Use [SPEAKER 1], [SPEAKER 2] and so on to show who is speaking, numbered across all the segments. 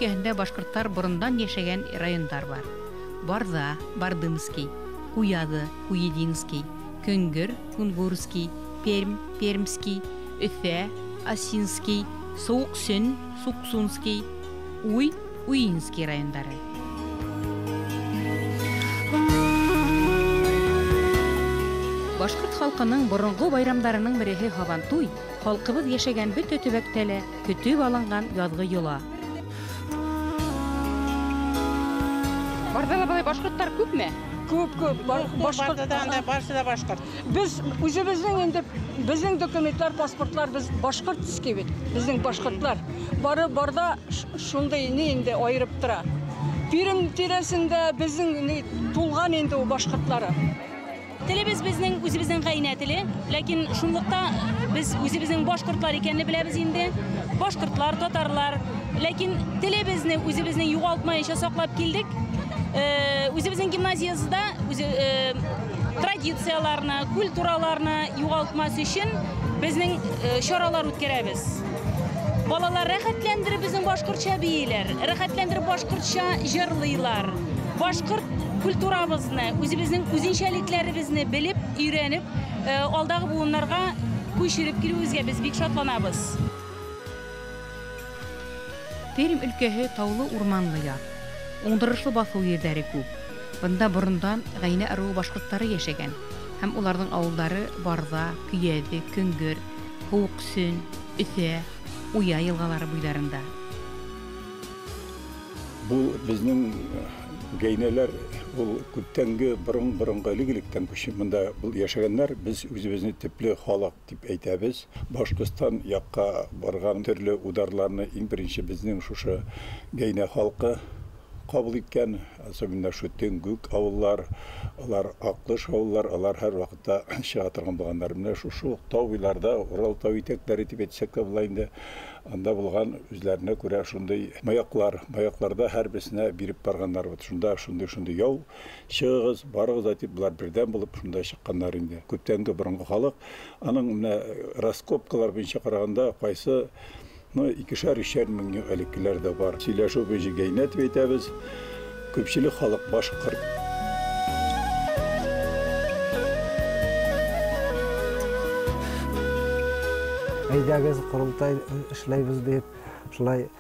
[SPEAKER 1] өлкәһендә башҡорттар борондан йәшәгән райондар бар. Барҙа, Бардымский, Куяды, Куединский, Көнгөр, Кунгурский, Пермь, Пермский, Өфә, Осинский, Сыуыҡсөн, Суксунский, Уй, Уинский райондары. Башҡорт халҡының боронғо байрамдарының береһе Һабантуй, халҡыбыҙ йәшәгән бөтә төбәктә лә көтөп алынған яҙғы йола. Барҙа ла былай башҡорттар күпме?
[SPEAKER 2] Күп, күп. Башҡорттар да, барыһы ла башҡорт. Беҙ үҙебеҙҙең инде, беҙҙең документлар, паспортлар, беҙ башҡортский бит, беҙҙең башҡортлар. Бары барҙа шундай ни инде айырып тора. Пермь тирәсендә беҙҙең ни тулған инде ул башҡортлары.
[SPEAKER 3] Телебеҙ беҙҙең үҙебеҙҙең ғәйнә теле, ләкин шунлыҡта беҙ үҙебеҙҙең башҡортлар икәнен беләбеҙ инде. Башҡортлар, татарлар, ләкин телебеҙҙе үҙебеҙҙең юғалтмайынса саҡлап килдек. Үҙебеҙҙең гимназиябыҙҙа традицияларны, культураларны юғалтмаҫ өсөн беҙҙең саралар үткәрәбеҙ. Балалар рәхәтләндереп беҙҙең башҡортса бейейләр, рәхәтләндереп башҡортса йырлыйлар. Башҡорт культурабыҙны, үҙебеҙҙең үҙенсәлектәребеҙҙе белеп, өйрәнеп, алдағы быуындарға күсереп килеүебеҙгә беҙ бик шатланабыҙ.
[SPEAKER 1] Пермь өлкәһе таулы урманлы яҡ. Уңдырышлы баҫыу ерҙәре күп. Бында борондан ғәйнә ырыуы башҡорттары йәшәгән һәм уларҙың ауылдары Барҙа, Көйәҙе, Көнгөр, Һыуыҡсөн, Өҫә, Уя йылғалары буйҙарында.
[SPEAKER 4] Был беҙҙең гәйнәләр ул күптәнге борон-боронға элек-электән күсеп бында был йәшәгәндәр. Беҙ үҙебеҙҙе төплө халыҡ тип әйтәбеҙ. Башҡортостан яҡҡа барған төрлө уҙарларны иң беренсе беҙҙең шушы гәйнә халҡы ҡабул иткән, особенно шу Төнгүк ауыллар, алар Аҡлыш ауыллар, алар һәр ваҡытта сыға торған булғандар. Менә шушы уҡ тау буйларҙа, Урал тау итәктәре тип әйтсәк тә була инде, анда булған үҙләренә күрә шундай маяҡлар, маяҡларҙа һәр береһенә биреп барғандар. Вот шунда шундай-шундай яу сығығыҙ, барығыҙ тип былар берҙәм булып шунда сыҡҡандар инде. Күптәнге боронғо халыҡ, аның менә раскопкалар буйынса ҡарағанда ҡайсы икешәр-өсәр мең йыл элеккеләр ҙә бар. Һөйләшеү буйынса гәйнә тип әйтәбеҙ. Күпселек халыҡ башҡорт.
[SPEAKER 5] Әйҙәгеҙ, ҡоролтай эшләйбеҙ тип, шулай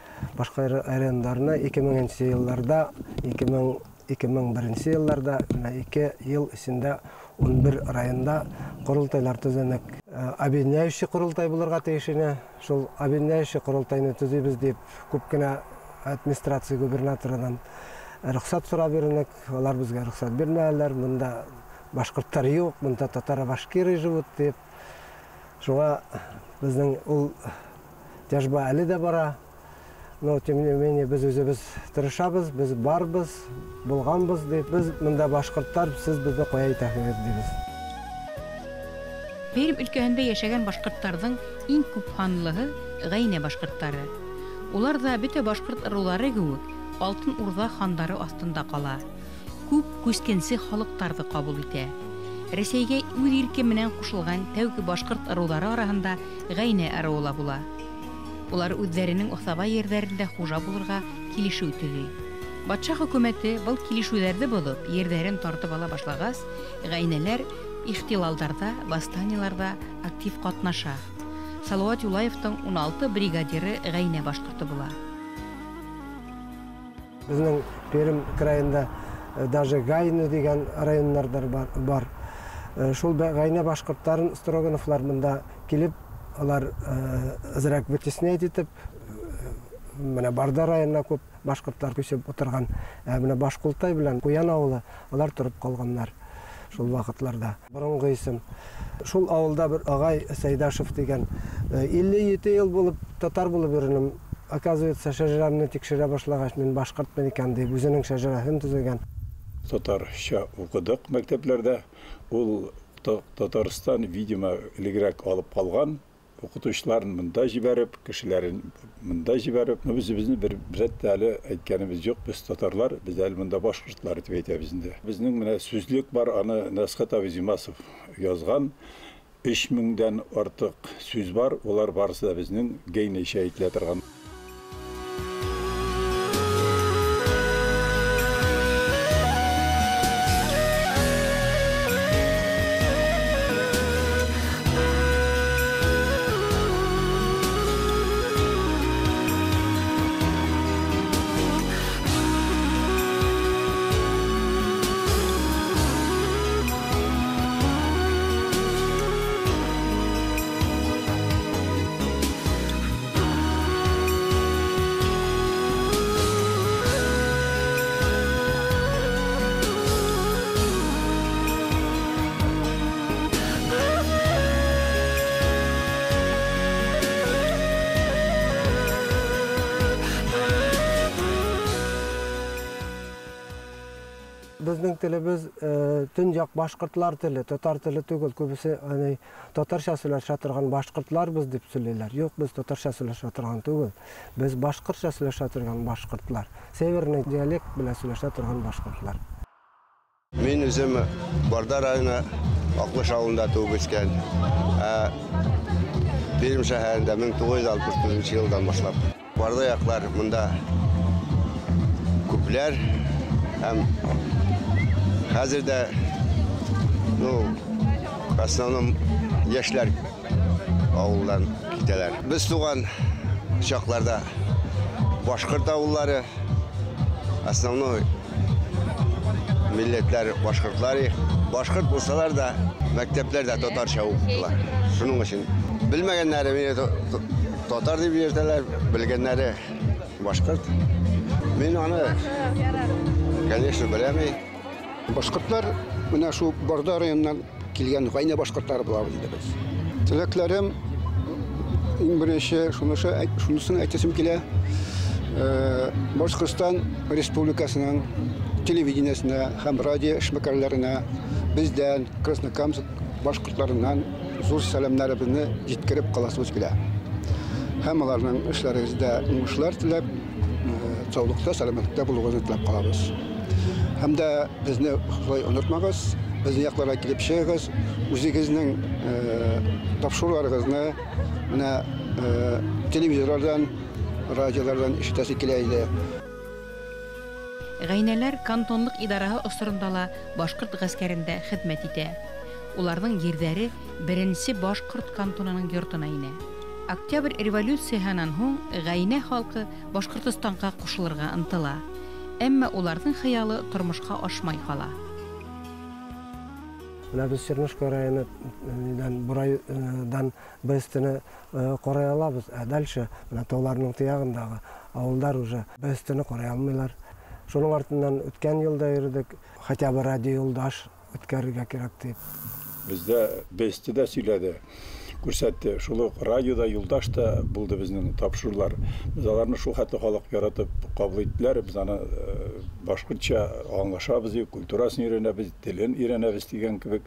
[SPEAKER 5] башҡа райондарына 2000 йылларҙа, 2001 йылларҙа, менә 2 йыл эсендә 11 районда ҡоролтайлар төҙөнөк. Объединяющий ҡоролтай булырға тейеш ине. Шул объединяющий ҡоролтайны төҙөйбөҙ тип күп кенә администрация губернаторынан рөхсәт һорап йөрөнөк. Алар беҙгә рөхсәт бирмәнеләр. Бында башҡорттар юҡ, бында татар-башкиры живут тип. Шуға беҙҙең ул тяжба әле дә бара. Но тем не менее беҙ үҙебеҙ тырышабыҙ, беҙ барбыҙ, булғанбыҙ тип. Беҙ бында башҡорттар, һеҙ беҙҙе ҡуя итәһегеҙ тибеҙ.
[SPEAKER 1] Пермь өлкәһендә йәшәгән башҡорттарҙың иң күп һанлыһы ғәйнә башҡорттары. Улар ҙа бөтә башҡорт ырыуҙары кеүек Алтын Урҙа хандары аҫтында ҡала. Күп күскенсе халыҡтарҙы ҡабул итә. Рәсәйгә үҙ ирке менән ҡушылған тәүге башҡорт ырыуҙары араһында ғәйнә ырыуы ла була. Улар үҙҙәренең аҫаба ерҙәрендә хужа булырға килешеү төҙөй. Батша хөкүмәте был килешеүҙәрҙе боҙоп, ерҙәрен тартып ала башлағас, ғәйнәләр ихтилалдарҙа, восстаниеларҙа актив ҡатнаша. Салауат Юлаевтың 16 бригадиры ғәйнә башҡорто була.
[SPEAKER 5] Беҙҙең Пермь крайында даже Гайны тигән райондарҙар бар. Шул ғәйнә башҡорттарын Строгановлар бында килеп, алар әҙерәк вытеснять итеп, менә Барҙа районына күп башҡорттар күсеп ултырған. Менә Башҡолтай белән Ҡуян ауылы, алар тороп ҡалғандар шул ваҡытларҙа. Боронғо исем. Шул ауылда бер ағай Сәйдашев тигән 57 йыл булып татар булып йөрөнөм. Оказывается, шәжәрәмне тикшерә башлағас, мин башҡортмын икән тип үҙенең шәжәрәһен төҙөгән.
[SPEAKER 4] Татарса уҡыдыҡ мәктәпләрҙә. Ул Татарстан, видимо, элегерәк алып ҡалған. Уҡытыусыларын бында ебәреп, кешеләрен бында ебәреп, но беҙ үҙебеҙҙе бер рәт әле әйткәнебеҙ юҡ, беҙ татарлар, беҙ әле бында башҡортлар тип әйтәбеҙ инде. Беҙҙең менә сүзлек бар, аны Нәсхәт абый Зимасов яҙған. 3000-дән артыҡ сүз бар, улар барыһы да беҙҙең гәйнәйсә әйтелә торған.
[SPEAKER 5] Безнең телебез төньяк башкортлар теле, татар теле түгел. Күбесе татарча сөйләшә торган башкортлар без дип сөйлиләр. Юк, без татарча сөйләшә торган түгел. Без башкортча сөйләшә торган башкортлар. Северный диалект белән сөйләшә торган башкортлар.
[SPEAKER 6] Мин үзем Барда районы Аклыш авылында туып үскән. Пермь шәһәрендә 1964 елдан башлап. Барда яклар монда күпләр һәм хәзер дә, ну, в основном яшьләр авылдан китәләр. Без туган чакларда башкорт авыллары, основной милләтләр башкортлар, башкорт булсалар да мәктәпләрдә татарча укыттылар. Шуның өчен белмәгәннәре мине татар дип йөртәләр, белгәннәре башкорт. Мин аны, конечно, беләм.
[SPEAKER 7] Башкортлар менә шул Барда районыннан килгән гайнә башкортлары булабыз инде без. Теләкләрем иң беренче шунысын әйтәсем килә. Башкортстан Республикасының телевидениесенә һәм радио эшмәкәрләренә бездән, Краснокамск башкортларыннан зур сәламнәребезне җиткереп каласыбыз килә. Һәм аларның эшләрегездә уңышлар теләп, саулыкта, сәламәтлектә булуыгызны теләп калабыз. Һәм дә безне шулай онытмагыз, безнең якларга килеп чыгыгыз, үзегезнең тапшыруларыгызны менә телевизорлардан, радиолардан ишетәсе килә иде.
[SPEAKER 1] Гайнәләр кантонлык идараһы осорында ла башкорт ғәскәрендә хеҙмәт итә. Уларҙың ерҙәре беренсе башҡорт кантонының йортона инә. Октябрь революцияһынан һуң ғәйнә халҡы Башҡортостанға ҡушылырға ынтыла. Әммә уларҙың хыялы тормошҡа ашмай ҡала.
[SPEAKER 5] Менә без Чернушка районынан Бурайдан БСТ-ны ҡарай алабыҙ, ә дальше менә тауларның тыяғындағы ауылдар уже БСТ-ны ҡарай алмайлар. Шуның артыннан үткән йылда йөрөдек, хотя бы радио юлдаш үткәрергә кәрәк дип.
[SPEAKER 4] Бездә БСТ-дә сөйләде, күрсәтте. Шул ук радиода юлдаш та булды безнең тапшырулар. Без аларны шул хәтле халык яратып кабул иттеләр. Без аны башкортча аңлашабыз, культурасын өйрәнәбез, телен өйрәнәбез дигән кебек.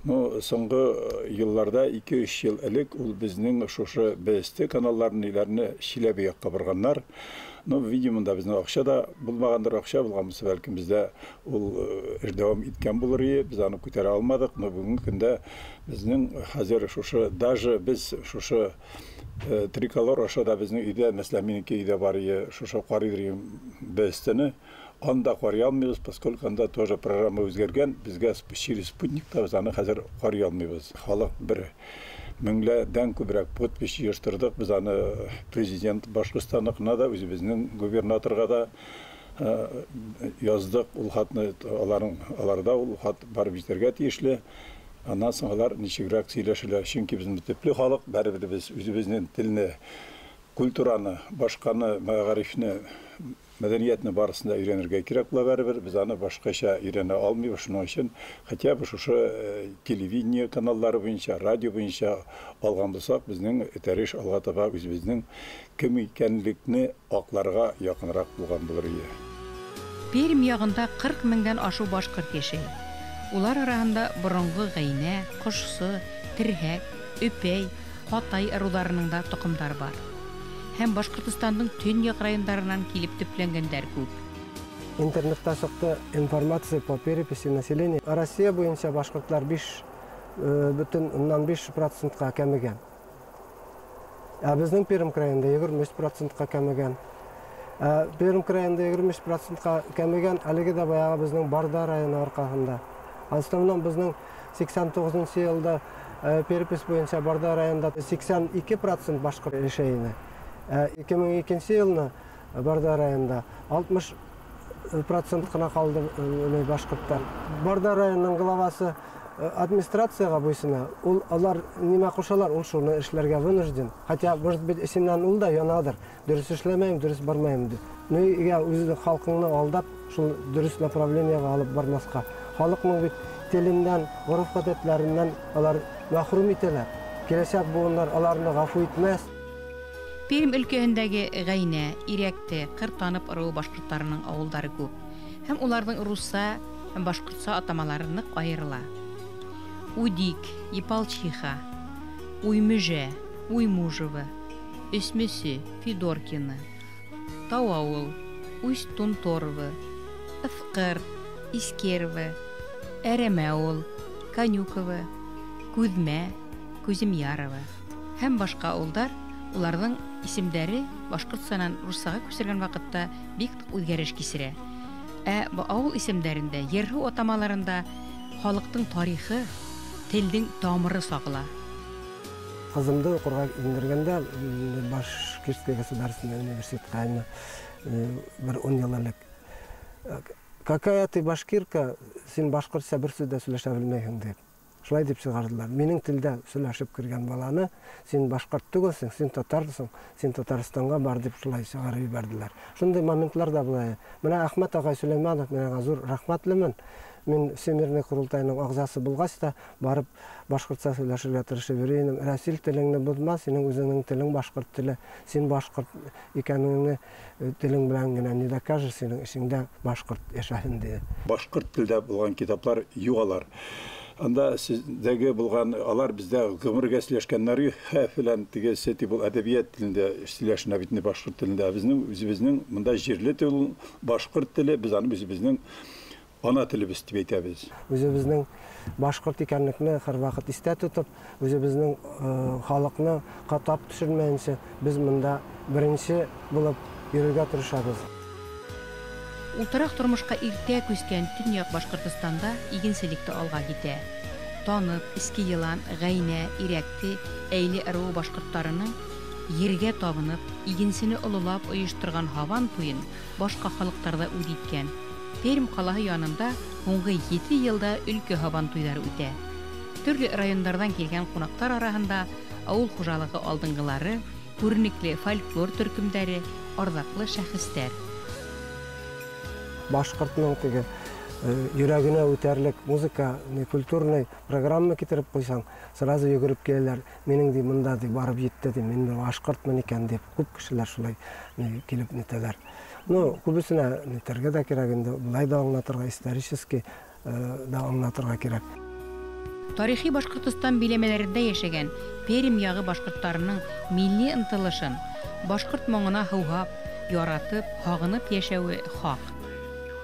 [SPEAKER 4] Но соңгы елларда 2-3 ел элек ул безнең шушы БСТ каналларын ниләрне Чиләбе якка барганнар. Но, видимо, да безнең акча да булмагандыр, акча булган булса, бәлкем бездә ул эш дәвам иткән булыр иде, без аны күтәрә алмадык. Но бүгенге көндә безнең хәзер шушы, даже без шушы триколор аша да безнең өйдә, мәсәлән, минеке өйдә бар иде, шушы карыйдыр БСТ-ны, анда карый алмыйбыз, поскольку анда тоже программа үзгәргән, безгә через спутникта без аны хәзер карый алмыйбыз. Халык бер меңләдән күбрәк подпись җыештырдык. Без аны президент Башкортстанныкына да, үзебезнең губернаторга да яздык. Ул хатны аларда ул хат барып җитәргә тиешле. Аннан соң алар ничегрәк сөйләшәләр. Чөнки безнең төпле халык, барыбер без үзебезнең телне, культураны, башканы, мәгарифне, мәдәниятне барысын да өйрәнергә кирәк була барыбер. Без аны башкача өйрәнә алмыйбыз. Шуның өчен хотя бы шушы телевидение каналлары буенча, радио буенча алган булсак, безнең этәреш алга таба үзебезнең кем икәнлекне акларга якынрак булган булыр иде.
[SPEAKER 1] Пермь ягында 40 меңдән ашыу башкорт яшәй. Улар араһында борынгы Гайнә, Кошсы, Терһәк, Өпәй, Ҡатай ырыуҙарының да тоҡомдары бар. Һәм Башҡортостандың төньяҡ райондарынан килеп төпләнгәндәр күп.
[SPEAKER 5] Интернетта сыҡты информация по переписи населения. Россия буйынса башҡортлар 5,5%-ҡа кәмегән. Ә беҙҙең Пермь крайында 23%-ҡа кәмегән. Пермь крайында 23%-ҡа кәмегән, әлеге дә баяғы беҙҙең Барда районы арҡаһында. Основном беҙҙең 89 йылда перепись буйынса Барда районында 82% башҡорт йәшәй ине. 2002 йылны Барда районында 60% ҡына ҡалды башҡорттар. Барда районының главасы администрацияға буйсына, ул алар нимә ҡушалар, ул шуны эшләргә вынужден. Хотя, может быть, исемнән ул да янадыр. Дөрөҫ эшләмәйем, дөрөҫ бармайым дип. Ну, егә үҙеңдең халҡыңны алдап, шул дөрөҫ направлениеға алып бармаҫҡа. Халыҡның бит теленнән, ғөрөф-ғәҙәтләреннән алар мәхрүм итәләр. Киләсәк быуындар аларны ғәфү итмәҫ.
[SPEAKER 1] Пермь өлкәһендәге Ғәйнә, Ирәкте, Ҡыртанып ырыуы башҡорттарының ауылдары күп. Һәм уларҙың русса, һәм башҡортса атамалары ныҡ айырыла. Удик, Епалчиха, Уймөжә, Уймужево, Өсмөсө, Федоркино, Тауауыл, Усть-Тунторово, Ыҫҡыр, Искерово, Әрәмәуыл, Конюково, Күҙмә, Күземьярово һәм башҡа ауылдар, уларҙың исемдәре башҡортсанан руссаға күсергән ваҡытта бик ныҡ үҙгәреш кисерә. Ә ауыл исемдәрендә, ер-һыу атамаларында халыҡтың тарихы, телдең тамыры сағыла.
[SPEAKER 5] Ҡыҙымды уҡырға индергәндә Башкирский государственный университетҡа бер 10 йыл элек. Какая ты башкирка, син башҡортса бер һүҙ ҙә һөйләшә белмәйһең дип. Шулай дип сығарҙылар. Минең телдә һөйләшеп кергән баланы, син башҡорт түгелсең, син татарсың, син Татарстанға бар дип шулай сығарып ебәрҙеләр. Шундай моментлар да була. Менә Әхмәт ағай Сөләймәнов, мин аңа ҙур рәхмәтлемен. Мин Всемирный ҡоролтайының ағзасы булғас та барып башҡортса һөйләшергә тырышып йөрөй инем. Рәсил, телеңде боҙма, синең үҙеңдең телең башҡорт теле. Син башҡорт икәнеңне телең белән генә не докажешь, синең эшеңдә башҡорт йәшәһен тине.
[SPEAKER 4] Башҡорт телдә булған китаплар юҡ алар. Анда сездәге булған алар бездә ғүмергә сөйләшкәннәр фәлән тегесе тип ул әдәбият телендә сөйләшенә бит инде башҡорт телендә. Безнең үзебезнең монда җирле тел башҡорт теле, без аны үзебезнең ана телебез дип әйтәбез.
[SPEAKER 5] Үзебезнең башҡорт икәнлекне һәр ваҡыт истә тотоп, үзебезнең халыҡны ҡатап төшөрмәйенсә, без монда беренсе булып йөрергә тырышабыҙ.
[SPEAKER 1] Ултыраҡ тормошҡа иртә күскән Төньяҡ Башҡортостанда игенселекте алға китә. Танып, Иҫке Йылан, Ғәйнә, Ирәкте, Әйле ырыуы башҡорттарының ергә табынып, игенсене ололап ойошторған һабан туйын башҡа халыҡтарҙа үҙ иткән. Пермь ҡалаһы янында һуңғы 7 йылда өлкә һабан туйҙары үтә. Төрлө райондарҙан килгән ҡунаҡтар араһында ауыл хужалығы алдынғылары, күренекле фольклор төркөмдәре, арҙаҡлы шәхестәр.
[SPEAKER 5] Башҡортның теге йөрәгенә үтәрлек музыка, культурный программа китереп ҡуйсаң, сразу йүгереп киләләр. Минең ди мында ди барып етте ди, мин бер башҡортмын икән дип күп кешеләр шулай килеп нитәләр. Ну, күбесенә нитәргә дә кәрәк инде, былай да аңлатырға, исторически да аңлатырға кәрәк.
[SPEAKER 1] Тарихи Башҡортостан биләмәләрендә йәшәгән Пермь яғы башҡорттарының милли ынтылышын, башҡорт моңона һыуһап, яратып, һағынып йәшәүе хаҡ.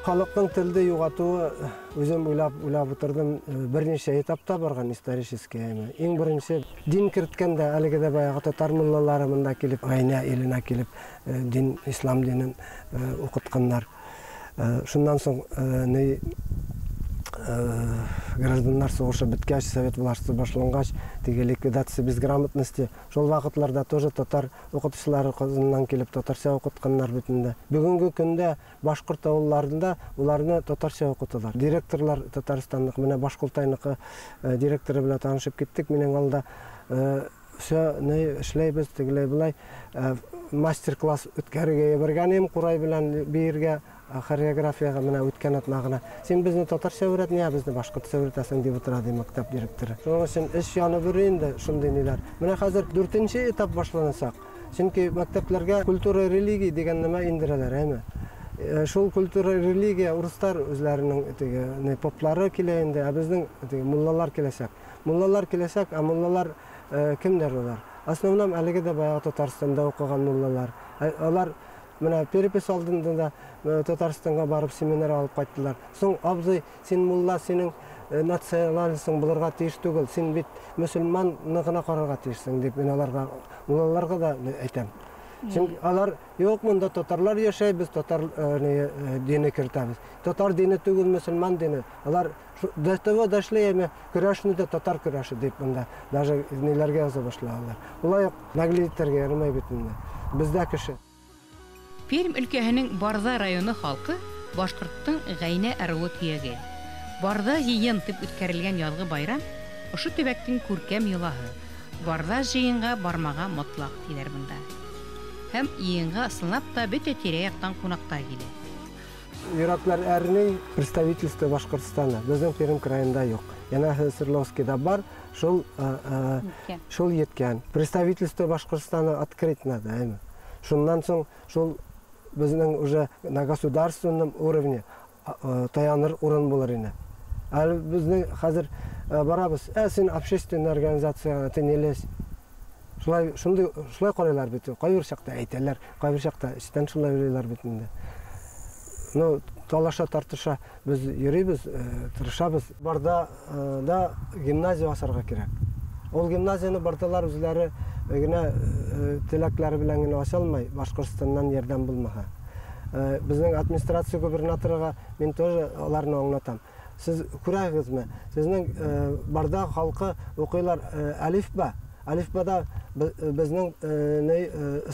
[SPEAKER 5] Халыҡтың телде юғатыуы, үҙем уйлап ултырҙым, бер нисә этапта барған исторический әйме. Иң беренсе дин керткәндә әлеге дә баяғы татар муллалары мында килеп, Ғәйнә иленә килеп, дин, ислам динен уҡытҡандар. Шуннан һуң гражданнар һуғышы бөткәс, совет власты башланғас, теге ликвидация безграмотности, шул ваҡытларда тоже татар уҡытыусылары Ҡазаннан килеп татарса уҡытҡандар бит инде. Бөгөнгө көндә башҡорт ауылларында уларны татарса уҡыталар. Директорлар Татарстанныҡ, менә Башҡортайныҡы директоры белән танышып киттек. Минең алда все ни эшләйбеҙ, тегеләй былай мастер-класс үткәрергә ебәргән инем, ҡурай белән бейергә, хореографияға менә үткән атна ғына. Син беҙҙе татарса өйрәт, ниңә беҙҙе башҡортса өйрәтәсең дип ултыра ди мәктәп директоры. Шуның өсөн эш янып йөрөй инде шундай ниләр. Менә хәҙер 4-нсе этап башланасаҡ. Сөнки мәктәпләргә культура религия дигән нәмә индерәләр, әйме? Шул культура религия урыҫтар үҙләренең теге не поплары килә инде, ә беҙҙең теге муллалар киләсәк. Муллалар киләсәк, ә муллалар кемдәр улар? Основном әлеге дә баяғы Татарстанда уҡыған муллалар. Алар менә перепись алдында да Татарстанға барып семинар алып ҡайттылар. Соң, абзый, син мулла, синең национальностың булырға тейеш түгел, син бит мөселманны ғына ҡарарға тейешсең дип мин аларға, муллаларға да әйтәм. Чөнки алар юҡ, монда татарлар йәшәй, беҙ татар дине кертәбеҙ. Татар дине түгел, мөселман дине. Алар до того дошли, әммә көрәшне дә татар көрәше дип монда даже ниләргә яза башлалар. Улай уҡ наглетергә ярамай бит инде. Беҙҙә кеше.
[SPEAKER 1] Пермь өлкәһенең Барҙа районы халҡы башҡорттоң Ғәйнә ырыуы төйәге. Барҙа йыйын тип үткәрелгән яҙғы байрам ошо төбәктең күркәм йолаһы. Барҙа йыйынға бармаға мотлаҡ тиҙәр бында. Һәм йыйынға ысынлап та бөтә тирә-яҡтан ҡунаҡтар килә.
[SPEAKER 5] Йөрәкләр әрней представительство Башҡортостана. Беҙҙең Пермь крайында юҡ. Йәнә Свердловскийҙа бар, шул еткән. Представительство Башҡортостана открыть надо, әйме? Шуннан соң шул беҙҙең уже на государственном уровне таяныр урын булыр ине. Әле безнең хәзер барабыз, син общественная организация, ты не лезь. Шулай, шундый, шулай карыйлар бит. Кайбер чакта әйтәләр, кайбер чакта эчтән шулай уйлыйлар бит инде. Ну, талаша, тартыша без йөрибез, тырышабыз. Барда да гимназия асарга кирәк. Ул гимназияне бардалар үзләре генә теләкләре белән генә ача алмай, Башкортстаннан ярдәм булмаса. Безнең администрация губернаторыга мин тоже аларны аңлатам. Сез күрәгезме? Сезнең Барда халкы укыйлар әлифба. Әлифбада безнең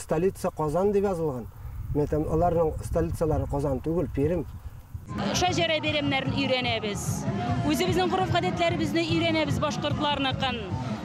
[SPEAKER 5] столица Казан дип язылган. Мен әйтәм, аларның столицалары Казан түгел, Пермь.
[SPEAKER 3] Шәҗәрә бәйрәмнәрен өйрәнәбез. Үзебезнең гореф-гадәтләребезне өйрәнәбез башкортларныкын.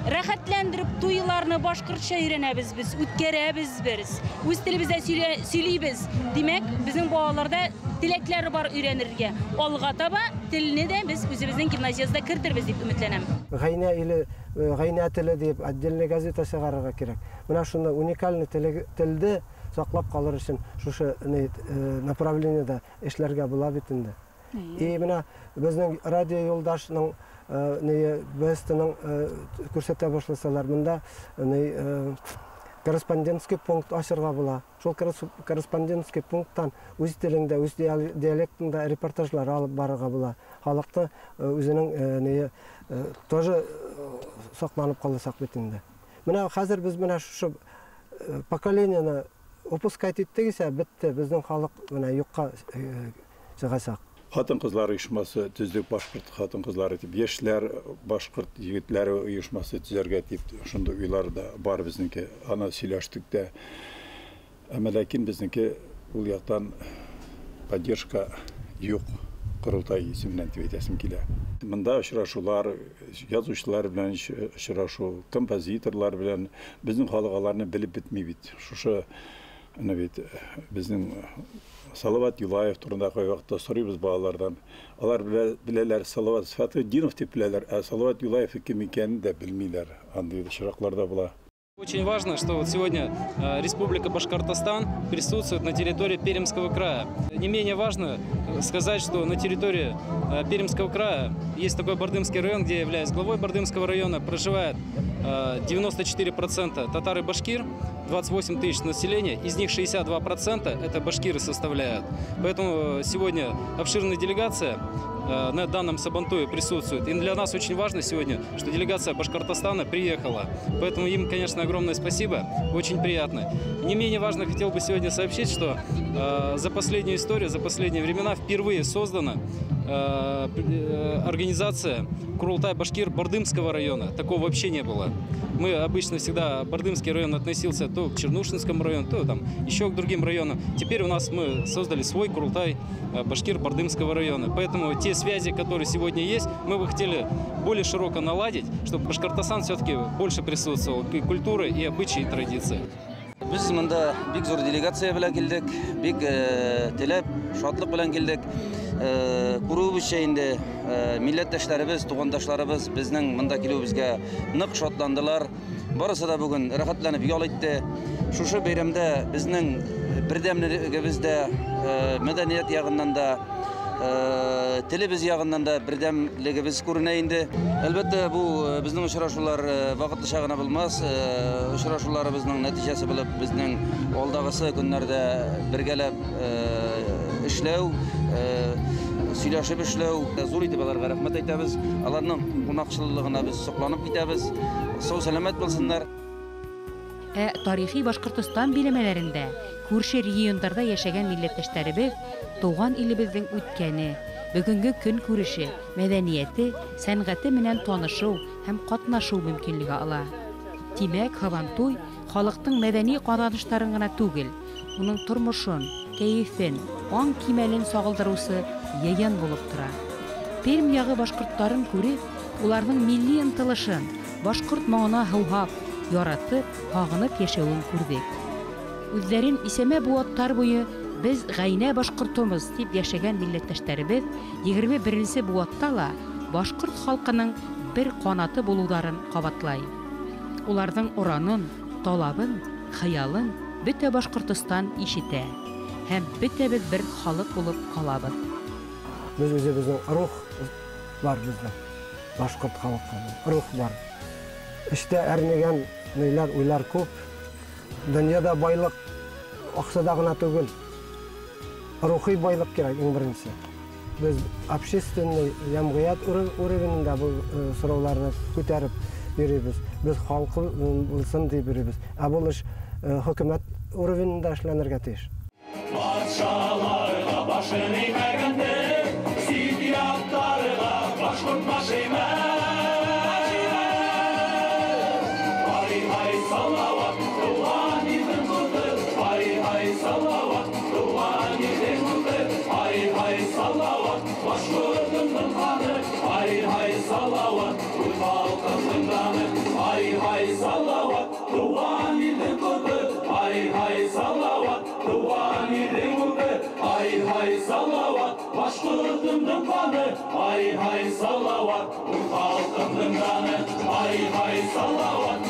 [SPEAKER 3] Рәхәтләндереп туйларны башкортча өйрәнәбез без, үткәрәбез без. Үз телебездә сөйлибез. Димәк, безнең балаларда теләкләр бар өйрәнергә. Алга таба телне дә без үзебезнең гимназиябездә кертербез дип өметләнәм.
[SPEAKER 5] Гайнә иле, гайнә теле дип отдельный газета чыгарырга кирәк. Менә шуны уникальный телде саклап калыр өчен шушы направлениедә эшләргә була бит инде. И менә безнең радио юлдашның БСТның күрсәтә башласалар, монда корреспондентский пункт ачырга була. Шул корреспондентский пункттан үз телеңдә, үз диалектыңда репортажлар алып барырга була. Халыкты үзенең тоже сакланып каласак бит инде. Менә хәзер без менә шушы поколениене упускать иттек исә, бетте, безнең халык менә юкка чыгачак.
[SPEAKER 4] Хатын-кызлар оешмасы төздек, башкорт хатын-кызлары дип, яшьләр башкорт егетләре оешмасы төзәргә дип, шундый уйлар да бар безнеке. Аны сөйләштек тә. Әмма ләкин безнеке ул яктан поддержка юк, Корылтай исеменнән дип әйтәсем килә. Монда очрашулар, язучылар белән очрашу, композиторлар белән безнең халык аларны белеп бетми бит. Шушы аны бит безнең Салават Юлаев турында кайвакытта сорыйбыз балалардан. Алар беләләр Салават Фатыйхетдинов дип беләләр, ә Салават Юлаев кем икәнен дә белмиләр. Андый очраклар да була.
[SPEAKER 8] Очень важно, что вот сегодня Республика Башкортостан присутствует на территории Пермского края. Не менее важно сказать, что на территории Пермского края есть такой Бардымский район, где я являюсь главой Бардымского района, проживает 94% татар и башкир, 28 тысяч населения, из них 62% это башкиры составляют. Поэтому сегодня обширная делегация на данном Сабантуе присутствует. И для нас очень важно сегодня, что делегация Башкортостана приехала. Поэтому им, конечно, огромное спасибо, очень приятно. Не менее важно, хотел бы сегодня сообщить, что за последнюю историю, за последние времена впервые создана организация Курултай Башкир Бардымского района. Такого вообще не было. Мы обычно всегда, Бардымский район относился то к Чернушинскому району, то там еще к другим районам. Теперь у нас мы создали свой Курултай Башкир Бардымского района. Поэтому те связи, которые сегодня есть, мы бы хотели более широко наладить, чтобы Башкортостан все-таки больше присутствовал и культуры, и обычаи, и традиции.
[SPEAKER 9] Без монда бик зур делегация белән килдек, бик теләп, шатлык белән килдек. Күрүебезчә инде милләттәшләребез, тугандашларыбыз безнең монда килүебезгә нык шатландылар. Барысы да бүген рәхәтләнеп ял итте. Шушы бәйрәмдә безнең бердәмлегебез дә, мәдәният ягыннан да, телебез ягыннан да бердәмлегебез күренә инде. Әлбәттә, бу безнең очрашулар вакытлыча гына булмас. Очрашуларыбызның нәтиҗәсе булып безнең алдагысы көннәрдә бергәләп эшләү, сөйләшеп эшләү. Зур итеп аларга рәхмәт әйтәбез. Аларның кунакчыллыгына без сокланып китәбез. Сау сәламәт булсыннар.
[SPEAKER 1] Ә тарихи Башкортостан биләмәләрендә, күрше региондарда яшәгән милләттәшләребеҙ туған илебеҙҙең үткәне, бөгөнгө көн күреше, мәҙәниәте, сәнғәте менән танышыу һәм ҡатнашыу мөмкинлеге ала. Тимәк, Һабантуй халыҡтың мәҙәни ҡаҙаныштарын ғына түгел, уның тормошон, кәйефен, аң кимәлен сағылдырыусы йыйын булып тора. Пермь яғы башҡорттарын күреп, уларҙың милли ынтылышын, башҡорт моңона һыуһап, яратып, һағынып йәшәүен күрҙек. Үҙҙәрен исәмә быуаттар буйы беҙ ғәйнә башҡортомоҙ тип йәшәгән милләттәштәребеҙ 21-нсе быуатта ла башҡорт халҡының бер ҡанаты булыуҙарын ҡабатлай. Уларҙың оранын, талабын, хыялын бөтә Башҡортостан ишетә һәм бөтәбеҙ бер халыҡ булып ҡалабыҙ.
[SPEAKER 5] Без үзебезнең рух бар безнең. Башкорт халкының рух бар. Эштә әрнегән ниләр, уйлар күп. Дөньяда байлык акчада гына түгел. Рухи байлык кирәк иң беренче. Без общественный җәмгыять уровенендә бу сорауларны күтәреп йөрибез. Без халкы булсын дип йөрибез. Ә бу эш хөкүмәт уровенендә эшләнергә тиеш.
[SPEAKER 10] Патшаларга башын имәгәндер, сит ятларга башкорт баш имәс. Ай-һай, Салават, туган илнең коты, ай-һай, Салават, туган илнең коты, ай-һай, Салават, башкортымның ханы, ай-һай, Салават, үз халкымның даны, ай-һай, Салават, туган илнең коты, ай-һай, Салават, туган илнең уты, ай-һай, Салават, башкортымның ханы, ай-һай, Салават, үз халкымның даны, ай-һай, Салават,